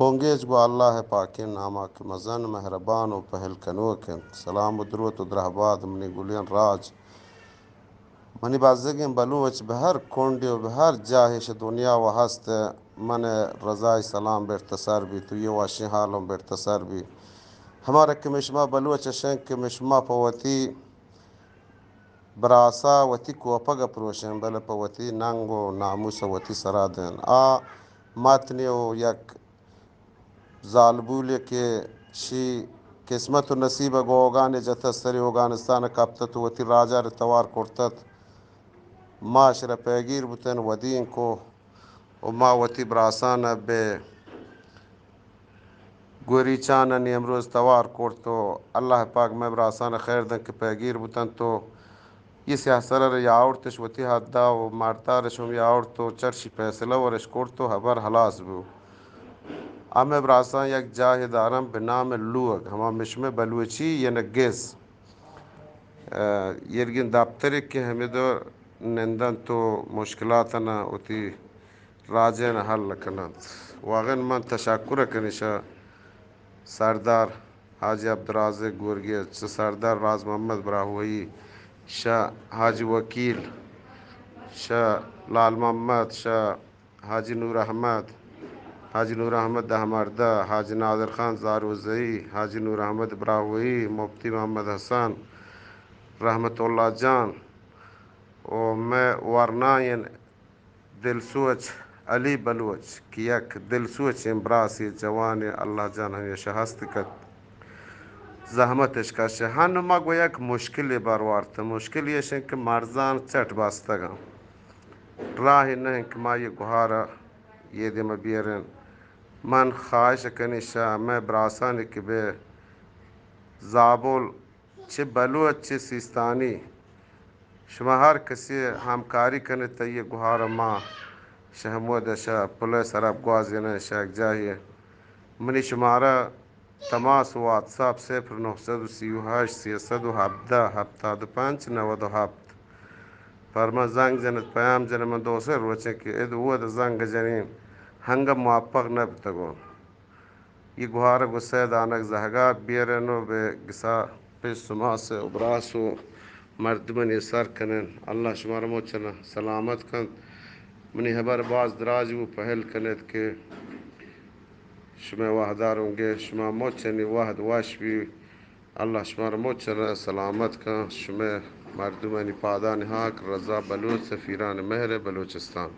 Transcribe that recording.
بنگیج گوں اللہ ءِ پاکیں نام ءَ کہ مزن، مہربان ءُ پہل کنوک اِنت۔ سلام ءُ دروت ءُ درہبات منی گلیں راج، منی بزگیں بلوچ، بہ ہر کنڈے ءُ بہ ہر جاہے شہ دنیا ءَ ہست، من ءِ رضائے سلام بیرتہ سر بیت ءُ اے وشیں حالوں بیرتہ سر بیت۔ ہمارا کہ مشما بلوچ اش ایں کہ مشما پہ وتی براسا وتی کوپگ ءَ پروشیں، بلے پہ وتی ننگ ءُ ناموس ءَ وتی سرا دیں۔ آ متنے ءُ یک زالبولے کہ شی قسمت ءُ نصیب ءَ گوں اوگانے جتہ سری اوگانستان ءَ کپتت ءُ وتی راج ءَ را توار کرتت۔ ما اشرا پیگیر بوتن، ودینکو ءُ ما وتی براسان ءَ بہ گوریچان ءَ نیمروز توار کرت ءُ اللہ پاک مئے براسان ءَ خیر دنت کہ پیگیر بوتنت ءُ اے سیاہ سرر ءَ آورتش وتی حد ءَ ءُ مردارش ہم آورت ءُ چرشی فیصلہ ورش کرت ءُ ہبر ہلاس بو۔ ہمے براسان یک جاہے دارن بہ نام لوگ، ہما مشمے بلوچی یعنی گس۔ ءَ، ایرگیں دپترے کہ ہمے دور نندنت ءُ مشکلاتاں وتی راجین حل کننت۔ واقعاً من تشکر کنی شہ سردار حاجی عبدالرازق گورگیج، شہ سردار راز محمد براہوئی، شہ حاجی وکیل، شہ لال محمد، شہ حاجی نور احمد، حاجی نور احمد دہمردہ، حاجی نادر خان زاروزئی، حاجی نور احمد براہوئی، مفتی محمد حسن، رحمت اللہ جان ءُ مئے ورنائیں دلسوچ علی بلوچ کہ یک دلسوچیں براسے جوانے، اللہ جان ہمیشہ ہست کت، زحمت اش کش۔ ہن ما گوں یک مشکلے بر وارت، مشکل ایش انت کہ مرزان چٹ بستگاں۔ راہے نہ انت کہ ما اے گہار ءَ اے دیم ءَ بیریں۔ من خواہش کنی شہ مئے براسانی کہ بہ زابل چہ بلوچ چہ سیستانی شما ہر کسی ہمکاری کنیت تہ اے گہار ءَ ما شہ ہمود ءَ شہ پل ءِ سرا بگوازینیں شہ یک جاہے۔ منی شمارہ تماس واتساپ صفر نو سد و سی و ہشت، سیصد و ہبدہ، ہپتاد و پنچ، نود و ہپت۔ پر من زنگ جنت، پیام جنت، من دو سے روچیں کہ اد و اود زنگ جنین، ہنگہ موفق نہ بتگوں۔ یہ گوہار گو سید آنگ زہگا بیرن و بہ گسا پس و ماس و براس و مردمانی سر کنن۔ اللہ شمارا مچنا سلامت کنت۔ منی ہبر باز دراج بو، پہل کنت کہ شمئے وہداروں گے، شما مچنی وہد وش بی۔ اللہ شمارا مچنا سلامت کن۔ شمئے مردمانی پادانی ہاک، رضا بلوچ، سفیران مہر بلوچستان۔